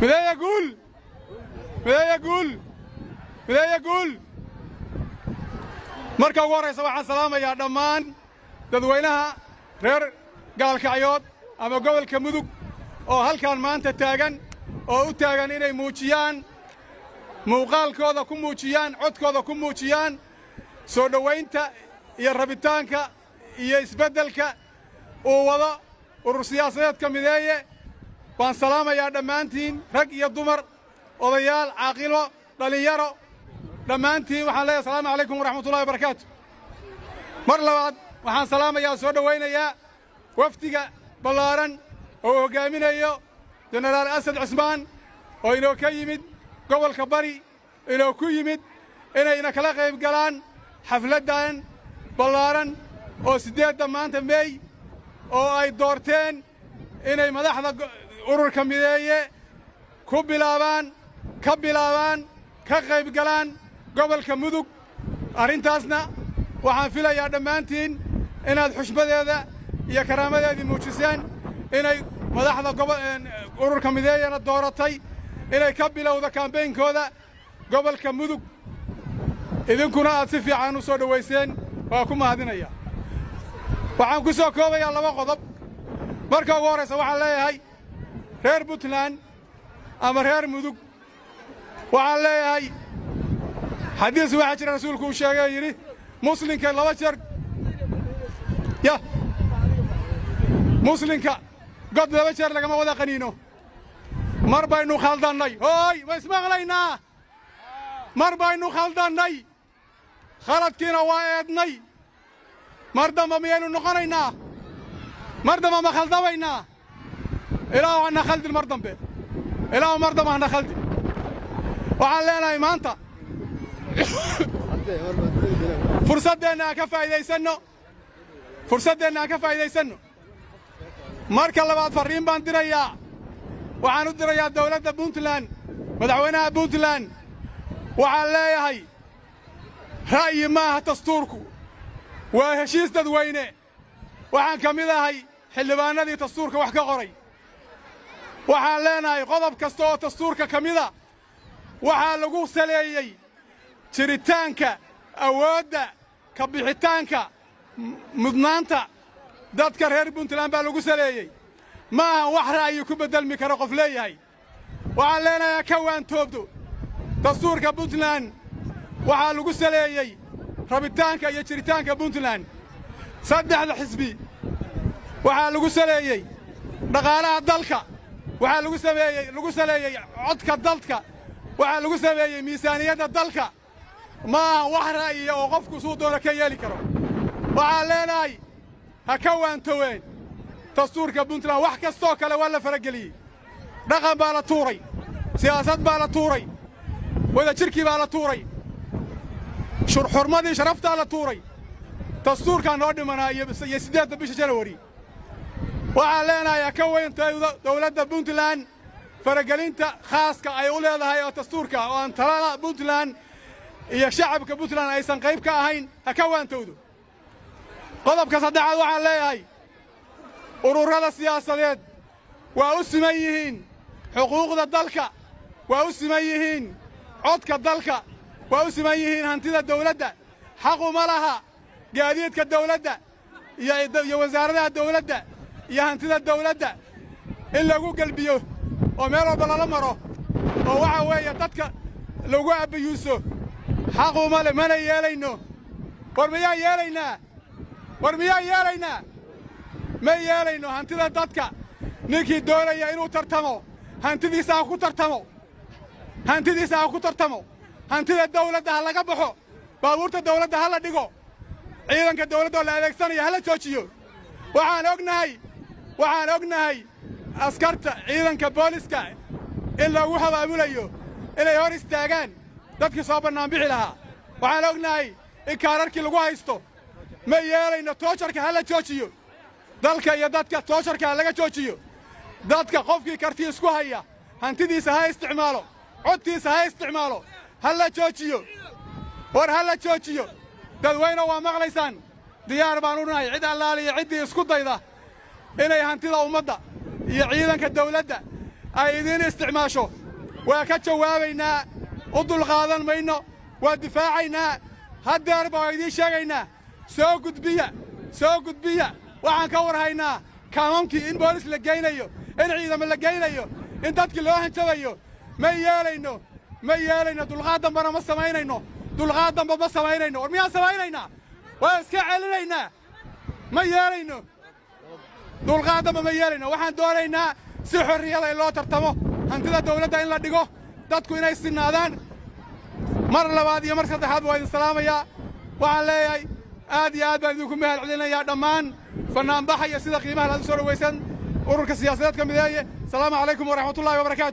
Mideeye guul! Mideeye guul! Mideeye guul! Marka ugu horraysa, waxaan salaamayaa dhammaan dadweynaha reer Gaalkacyood ama gobolka Mudug oo halkan maanta taagan oo u taagan inay muujiyaan muuqaalkooda, ku muujiyaan codkooda, ku muujiyaan soo dhowaynta iyo rabitaanka iyo isbeddelka uu wado urur siyaasadeedka Mideeye. Waan salaamayaa dhammaantiin, rag iyo dumar, odayaal, caaqilo, dhallinyaro, dhammaantiin. Waxaan leeyahay asalaamu calaykum waraxmatullahi wabarakaatu. Mar labaad waxaan salaamayaa, soo dhowaynayaa wafdiga ballaaran oo hoggaaminayo Jenaraal Asad Cismaan oo inoo ka yimid gobolka Bari, inoo ku yimid inayna kala qayb galaan xafladdan ballaaran oo 8-da maanta Meey oo ay doorteen inay madaxda ururka Mideeye ku bilaabaan, ka bilaabaan, ka qayb galaan gobolka Mudug. Arrintaasna waxaan filayaa dhammaantiin inaad xushmadeeda iyo karaamadeedii muujiseen, inay madaxda ururka Mideeyena dooratay inay ka bilowda kaambeynkooda gobolka Mudug. Idinkuna aad si fiican u soo dhowayseen, waa ku mahadinaya. Waxaan ku soo koobayaa laba qodob. Marka ugu horraysa, waxaan leeyahay reer Puntland ama reer Mudug, waxaan leeyahay xadiis waxaa jira rasuulku uu sheegay oo yidhi muslinka laba jeer ya muslinka god laba jeer lagama wada qaniino. Mar baynu khaldannay. Hooy, ma ismaqlaynaa? Mar baynu khaldannay, khaladkiina waa eednay. Mar damba miyaynu noqonaynaa? Mar damba ma khaldamaynaa? Ilaahu hana khaldin mar dambe, Ilaahu mar dambe hana khaldin. Waxaan leenahay maanta fursaddeenna aan ka faa'iidaysanno, fursaddeenna aan ka faa'iidaysanno. Marka labaad, farriin baan dirayaa. Waxaan u dirayaa dawladda Puntland, madaxweynaha Puntland. Waxaan leeyahay ra'yi maaha dastuurku, waa heshiis dadweyne. Waxaan ka mid ahay xildhibaannadii dastuurka wax ka qoray. Waxaan leenahay qodob kasta oo dastuurka ka mida waxaa lagu saleeyey jiritaanka, awoodda, ka bixitaanka, mudnaanta dadka reer Puntland baa lagu saleeyey. Ma ahan wax ra'yi ku beddelmi karo qof leeyahay. Waxaan leenahay ka waantoobdo. Dastuurka Puntland waxaa lagu saleeyey rabitaanka iyo jiritaanka Puntland. Saddexda xisbi waxaa lagu saleeyey dhaqaalaha dalka, waxaa lagu sameeyey, lagu saleeyey codka dalka, waxaa lagu sameeyey miisaaniyadda dalka. Ma ahan wax ra'yiya oo qofku suu doono ka yeeli karo. Waxaan leenahay ha ka waantoween dastuurka Puntland. Wax kastoo kale waa la farageliyey. Dhaqan baa la tuuray, siyaasad baa la tuuray, wadajirkii baa la tuuray, xurmadii sharaftaa la tuuray. Dastuurkaa noo dhimanaa iyo 8-da bisha Janawari. Waxaan leenahay ha ka weyntahay dawladda Puntland faragelinta khaaska ay u leedahay oo dastuurka oo aan talada Puntland iyo shacabka Puntland aysan qayb ka ahayn. Ha ka waantowdo. Qodobka saddexaad, waxaan leeyahay ururrada siyaasadeed waa u siman yihiin xuquuqda dalka, waa u siman yihiin codka dalka, waa u siman yihiin hantida dawladda. Xaquma laha gaadiidka dawladda iyo wasaaradaha dawladda iyo hantida dawladda in lagu gelbiyo oo meel walba lala maro oo waxa weeye dadka lagu abiyuuso. Xaquma le, mana yeelayno. War miyaan yeelaynaa? War miyaan yeelaynaa? Ma yeelayno. Hantida dadka ninkii doonaya inuu tartamo, hantidiisa ha ku tartamo, hantidiisa ha ku tartamo. Hantida dawladda ha laga baxo, baabuurta dawladda ha la dhigo, ciidanka dawladda oo la adeegsanaya ha la joojiyo. Waxaan ognahay, waxaan ognahay askarta ciidanka booliska in lagu habaabulayo inay hor istaagaan dadkii soo bannaanbixi lahaa. Waxaan ognahay in kaararkii lagu haysto. Ma yeelayno. Torture-ka ha la joojiyo. Dalka iyo dadka torture-ka ha laga joojiyo. Dadka qofkii karti isku haya hantidiisa ha isticmaalo, codkiisa ha isticmaalo. Ha la joojiyo, war ha la joojiyo. Dadweyne, waa maqlaysaan. Diyaar baan u nahay cid allaaliya ciddii isku dayda inay hantida ummadda iyo ciidanka dawladda ay idiin isticmaasho. Waa ka jawaabaynaa, u dulqaadan mayno, waa difaacaynaa. Haddeer baa idiin sheegaynaa, soo gudbiya, soo gudbiya. Waxaan ka war haynaa kaamamkii in boolis la geynayo, in ciidamo la geynayo, in dadkii loo hanjabayo. Ma yeelayno, ma yeelayno. Dulqaad dambana ma samaynayno, dulqaad damba ma samaynayno. War miyaan samaynaynaa? Waa iska celinaynaa. Ma yeelayno, dulqaad damba ma yeelayno. Waxaan doonaynaa si xorriyada in loo tartamo, hantida dawladda in la dhigo, dadku inay sinaadaan. Mar labaad iyo mar saddexaad waa idin salaamayaa. Waxaan leeyahay aad iyo aad baan idinku mahad celinayaa dhammaan bannaanbaxaya sida qiimaha laad u soo dhowaysan ururka siyaasadeedka Mideeye. Salaamu calaykum waraxmatullahi wabarakaatu.